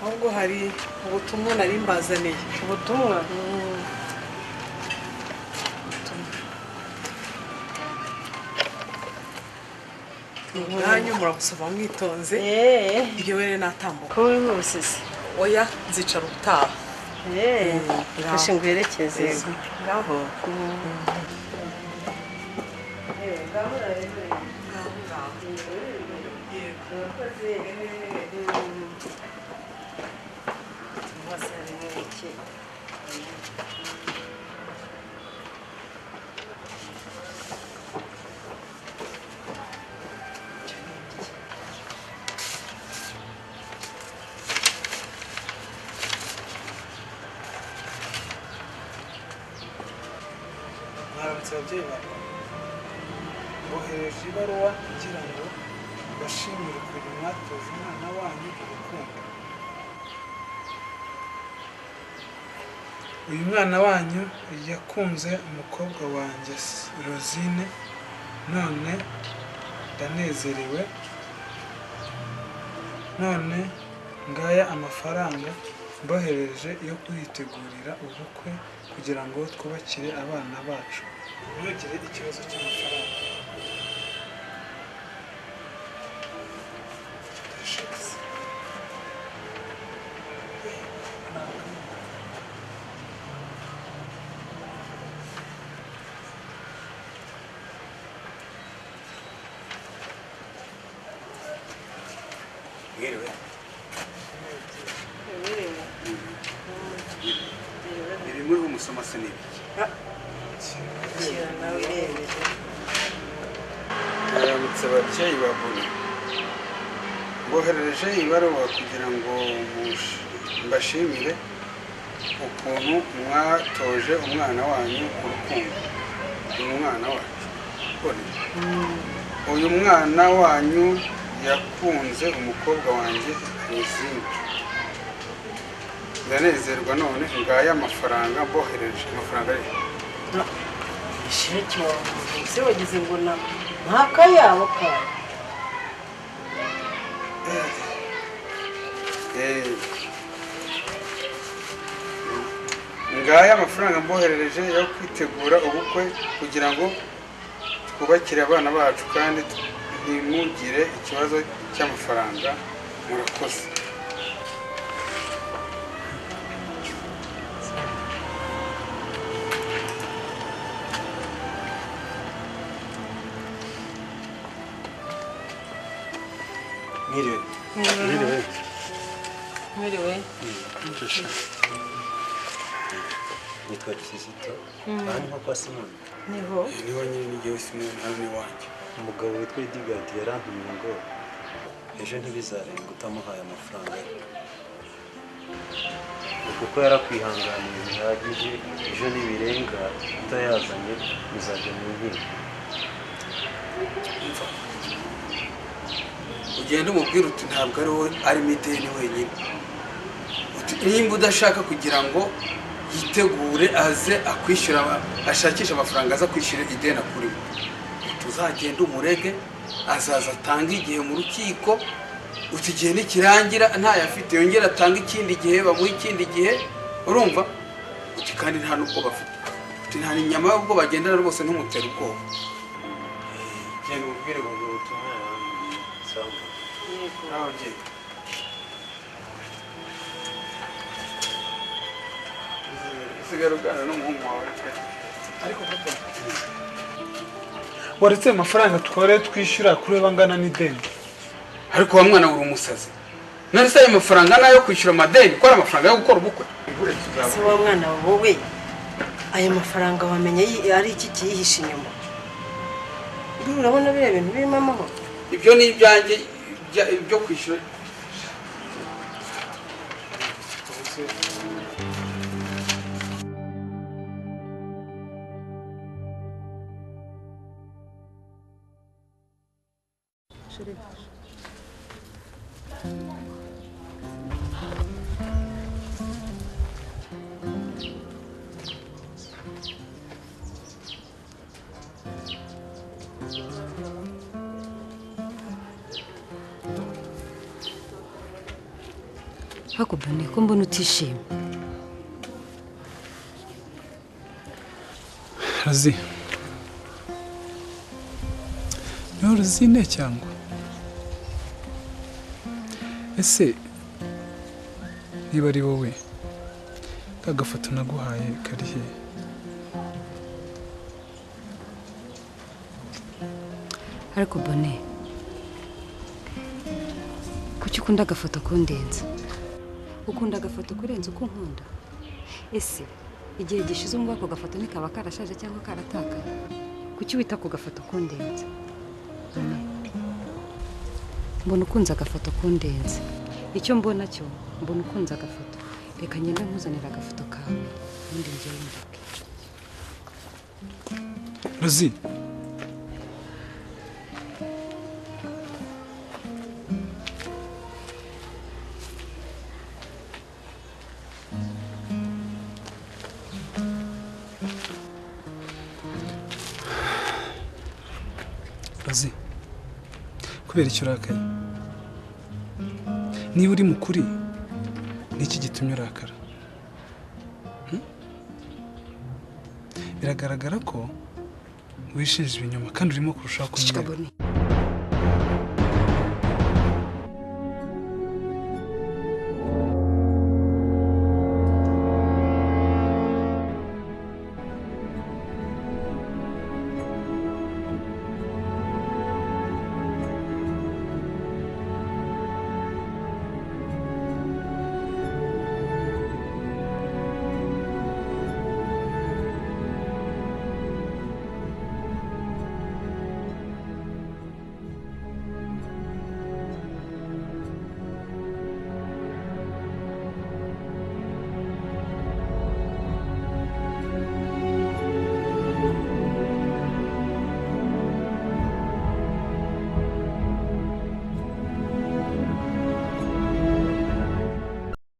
Ahubwo hari ubutumwa nari mbazaniye. Ubutumwa? Ubwanyu murabusoma mwitonze. Ibyo were natambuka. Ko wihuse se? Oya, nzicara ubutaha. Fashe ngwerekeze. Ngaho. Ngaho rero. Ngaho. Yego. Mwaramutse ababyeyi bawe. Bohereje ibaruwa ngira ngo bashimire ukuntu mwatoje umwana wanyu urukundo. Uyu mwana wanyu yakunze umukobwa wanjye Rosine, none ndanezerewe, none ngaya amafaranga mbohereje yo kwitegurira ubukwe kugira ngo twubakire abana bacu. Ntugire ikibazo cy'amafaranga. Mwiriwe. Ibi muri umusoma se ni ibiki? Mwaramutse ababyeyi ba Boni. Mboherereje ibaruwa kugira ngo mbashimire ukuntu mwatoje umwana wanyu urukundo. Uyu mwana wacu Boni. Uyu mwana wanyu yakunze umukobwa wanjye Rosine. Ndanezerwa none ngaya amafaranga mboherereje. Amafaranga ari Sheki wawe se wagize ngo na ntakayabo kawe. Ngaya amafaranga mboherereje yo kwitegura ubukwe kugira ngo twubakire abana bacu kandi ntimugire ikibazo cy'amafaranga. Murakoze. Mwiriwe. Mwiriwe. Mwiriwe. Nitwa Kizito. Aha niho kwa Simoni. Niho. Niho nyine ni jyewe Simoni, hano ni iwanjye. Umugabo witwa Edigadi yarantumye ngo ejo ntibizarenga utamuhaye amafaranga ye. Kuko yarakwihanganiye bihagije, ejo nibirenga utayazanye bizajya mu nkiko. Ugenda umubwira uti ntabwo ari wowe arimo ideni wenyine. Uti nimba udashaka kugira ngo yitegure aze akwishyura, ashakishe amafaranga aza kwishyura ideni akurimo, tuzagenda umurege, azaza atanga igihe mu rukiko. Uti igihe nikirangira ntayafite yongera atanga ikindi gihe, bamuha ikindi gihe. Urumva? Uti kandi nta n'ubwo bafite, uti nta n'inyama y'ubwo bagendana rwose, ntumutere ubwoba. Genda umubwire ngo ubutumwa yarantumye. Sawa. Nawe ugenda. Usigara uganira n'umuhungu wawe pe. Ariko papa, waretse amafaranga twore twishyura kuri bangana n'ideni. Ariko wa mwana uri umusazi. Nari se ayo mafaranga nayo kwishyura amadeni, ko ari amafaranga yo gukora ubukwe. Se wa mwana wowe, aya mafaranga wamenye ari iki kiyihishe inyuma? Urabona biriya bintu birimo amahoro? Ibyo ni ibyanjye byo kwishyura. Ariko Boni, ko mbona utishimye? Rozi, niwe Rozine cyangwa? Ese niba ari wowe, ka gafoto naguhaye kari he? Ariko Boni, kuki ukunda agafoto kundenza? Ukunda agafoto kurenza uko unkunda? Ese igihe gishize umva ako gafoto ntikaba karashaje cyangwa karatakaye? Kuki wita ku gafoto kundenza? Boni, mbona ukunze agafoto kundenza. Icyo mbona cyo, mbona ukunze agafoto. Reka ngende nkuzanira agafoto kawe, ubundi njyewe ndeke. Rozi, Rozi, kubera icyo urakaye? Niba uri mukuri, niki gitumye urakara? Biragaragara ko wishinja ibinyoma kandi urimo kurushaho Ceceka kumenyera. Boni.